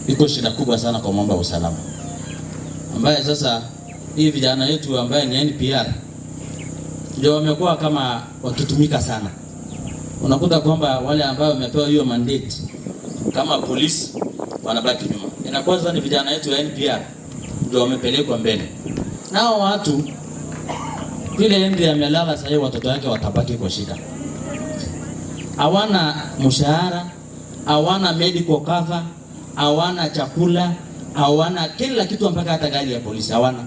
Iko shida kubwa sana kwa mambo ya usalama, ambaye sasa hii vijana yetu ambaye ni NPR ndio wamekuwa kama wakitumika sana. Unakuta kwamba wale ambao wamepewa hiyo mandate kama polisi wanabaki nyuma. Inakuwa sasa ni vijana wetu wa NPR ndio wamepelekwa mbele. Nao watu vile Henry amelala sasa, watoto wake watabaki kwa shida, hawana mshahara, hawana medical cover, hawana chakula, hawana kila kitu, mpaka hata gari ya polisi hawana,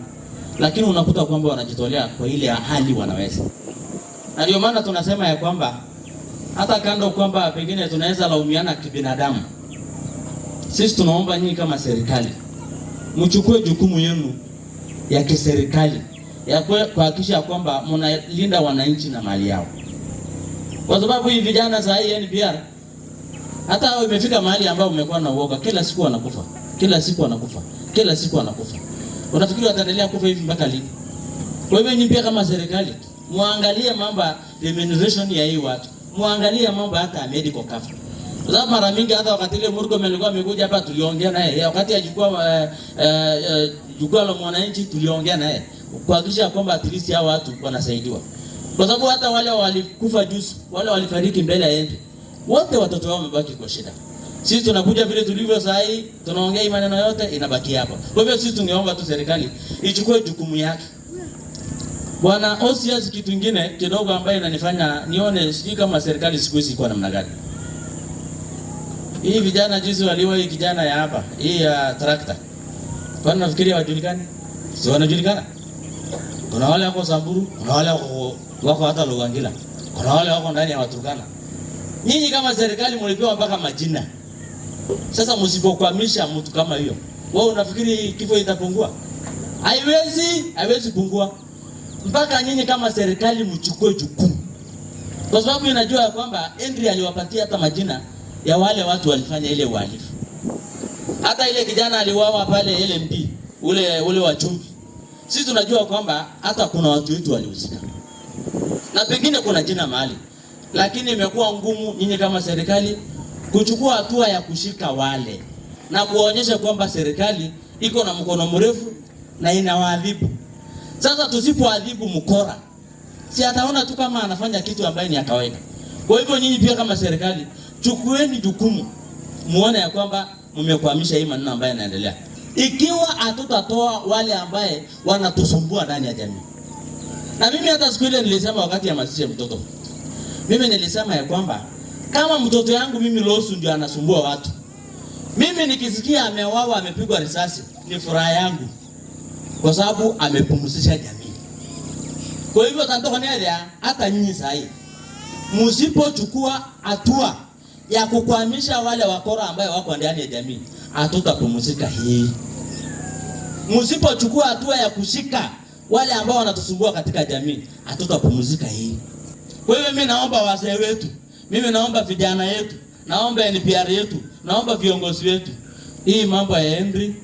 lakini unakuta kwamba wanajitolea kwa ile hali wanaweza, na ndio maana tunasema ya kwamba hata kando kwamba pengine tunaweza laumiana kibinadamu, sisi tunaomba nyinyi kama serikali mchukue jukumu yenu ya kiserikali ya kuhakikisha kwamba mnalinda wananchi na mali yao, kwa sababu hii vijana saa hii NPR hata imefika mahali ambao umekuwa na uoga, kila siku wanakufa, kila siku wanakufa, kila siku wanakufa. Unafikiri wataendelea kufa hivi mpaka lini? Kwa hivyo nyinyi pia kama serikali muangalie mambo ya remuneration ya hii watu, muangalie mambo hata ya medical cover. Kwa sababu mara mingi hata wakati ile Murkomen alikuwa amekuja hapa tuliongea naye, wakati ya jukwaa jukwaa la mwananchi tuliongea naye kuhakikisha kwamba at least hao watu wanasaidiwa, kwa sababu hata wale walikufa juzi, wale walifariki mbele ya Henry, wote watoto wao wamebaki kwa shida. Sisi tunakuja vile tulivyo saa hii, tunaongea hii maneno yote inabaki hapa. Kwa hivyo sisi tungeomba tu serikali ichukue jukumu yake. Bwana OCS, kitu kingine kidogo ambayo inanifanya nione sijui kama serikali siku hizi iko namna gani. Hii vijana juzi waliwa hii kijana ya hapa, hii ya tractor. Kwani nafikiria wajulikani? Si wanajulikana? Kuna wale wako Samburu, kuna wale wako hata Lugangira. Kuna wale wako ndani ya Waturkana. Nyinyi kama serikali mlipewa mpaka majina. Sasa msipokwamisha mtu kama hiyo, wewe unafikiri kifo itapungua? Haiwezi, haiwezi pungua. Mpaka nyinyi kama serikali mchukue jukumu. Kwa sababu inajua ya kwamba Henry aliwapatia hata majina ya wale watu walifanya ile uhalifu. Hata ile kijana aliuawa pale LMD, ule wa chumvi. Sisi tunajua kwamba hata kuna watu wetu walihusika. Na pengine kuna jina mahali. Lakini imekuwa ngumu nyinyi kama serikali kuchukua hatua ya kushika wale na kuwaonyesha kwamba serikali iko na mkono mrefu na inawaadhibu. Sasa tusipoadhibu mkora, si ataona tu kama anafanya kitu ambaye ni ya kawaida. Kwa hivyo nyinyi pia kama serikali chukueni jukumu, muone ya kwamba mmekwamisha hii maneno ambayo yanaendelea. Ikiwa hatutatoa wale ambaye wanatusumbua ndani ya jamii. Na mimi hata siku ile nilisema wakati ya mazishi ya mtoto, mimi nilisema ya kwamba kama mtoto yangu mimi Losu ndio anasumbua watu, mimi nikisikia ameuawa, amepigwa risasi, ni furaha yangu, kwa sababu amepumzisha jamii. Kwa hivyo tantokonelia hata nyinyi sahi msipochukua hatua ya kukwamisha wale wakora ambayo wako ndani ya jamii, hatutapumzika hii. Msipochukua hatua ya kushika wale ambao wanatusumbua katika jamii, hatutapumzika hii. Kwa hivyo mimi naomba wazee wetu, mimi naomba vijana yetu, naomba NPR yetu, naomba viongozi wetu, hii mambo ya Henry,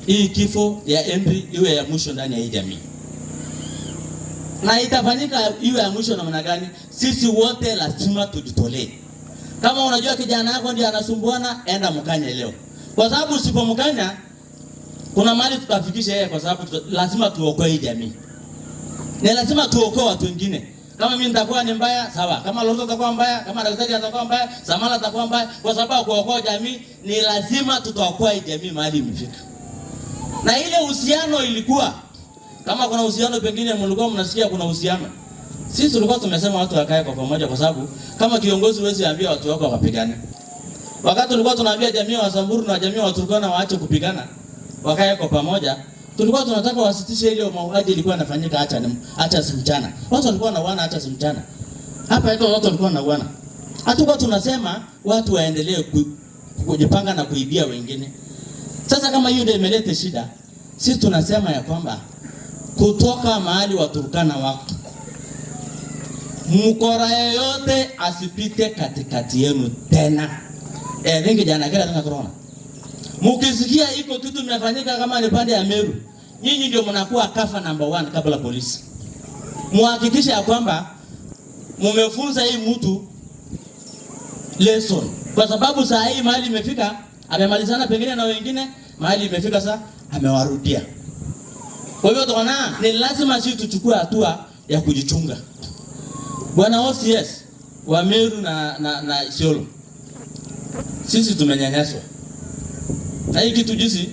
hii kifo ya Henry iwe ya mwisho ndani ya hii jamii. Na itafanyika iwe ya mwisho namna gani? Sisi wote lazima tujitolee. Kama unajua kijana yako ndiye anasumbuana, enda mkanye leo. Kwa sababu usipomkanya kuna mahali tutafikisha yeye, kwa sababu lazima tuokoe hii jamii. Ni lazima tuokoe watu wengine. Kama mimi nitakuwa ni mbaya, sawa. Kama Lozo atakuwa mbaya, kama daktari atakuwa mbaya, Samala atakuwa mbaya, kwa sababu kuokoa jamii ni lazima tutaokoa hii jamii mahali imefika. Na ile uhusiano ilikuwa, kama kuna uhusiano pengine mlikuwa mnasikia kuna uhusiano. Sisi tulikuwa tumesema watu wakae kwa pamoja, kwa sababu kama kiongozi huwezi ambia watu wako wakapigane. Wakati tulikuwa tunaambia jamii wa Samburu na jamii wa Turkana waache kupigana, wakae kwa pamoja, tulikuwa tunataka wasitishe ile mauaji ilikuwa inafanyika acha si mchana. Watu walikuwa wanauana acha si mchana. Hapa iko watu walikuwa wanauana. Hatukuwa tunasema watu waendelee kujipanga na kuibia wengine. Sasa kama hiyo ndio imeleta shida, sisi tunasema ya kwamba kutoka mahali wa Turkana wako, mkora yeyote asipite katikati yenu tena. Ningi jana kila tena corona. Mukisikia iko kitu kimefanyika kama ni pande ya Meru, nyinyi ndio mnakuwa kafa number 1 kabla polisi. Muhakikishe ya kwamba mumefunza hii mtu lesson, kwa sababu saa hii mahali imefika Amemalizana pengine na wengine, mahali imefika sasa amewarudia. Kwa hivyo tunaona ni lazima sisi tuchukue hatua ya kujichunga. Bwana OCS wa Meru na Isiolo, sisi tumenyanyaswa na hii kitu. Juzi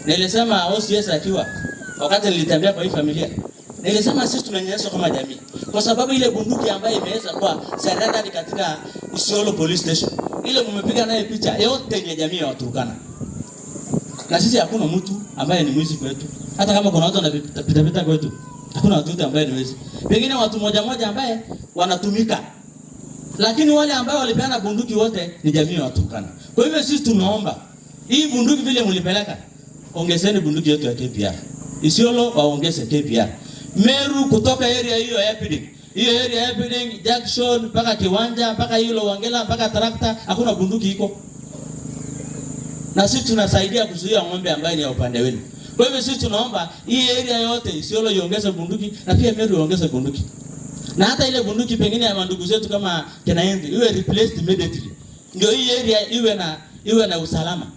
nilisema OCS akiwa, wakati nilitembea kwa hii familia, nilisema sisi tumenyanyaswa kama jamii, kwa sababu ile bunduki ambayo imeweza kuwa surrendered katika Isiolo Police Station, ile mmepiga naye picha, yote ni ya jamii ya Waturkana, na sisi hakuna mtu ambaye ni mwizi kwetu. Hata kama kuna watu wanapita pita kwetu, hakuna watu ambaye ni wezi, pengine watu moja moja ambaye wanatumika, lakini wale ambao walipeana bunduki wote ni jamii ya Waturkana. Kwa hivyo sisi tunaomba hii bunduki vile mlipeleka, ongezeni bunduki yetu ya KPR. Isiolo waongeze KPR. Meru kutoka area hiyo ya Epiding, hiyo area ya Epiding Junction mpaka Kiwanja mpaka hilo Wangela mpaka Trakta, hakuna bunduki iko. Na sisi tunasaidia kuzuia ng'ombe ambaye ni ya upande wenu. Kwa hivyo sisi tunaomba hii area yote Isiolo iongeze bunduki na pia Meru iongeze bunduki. Na hata ile bunduki pengine ya mandugu zetu kama kina Henry iwe replaced immediately. Ndio hii area iwe na usalama.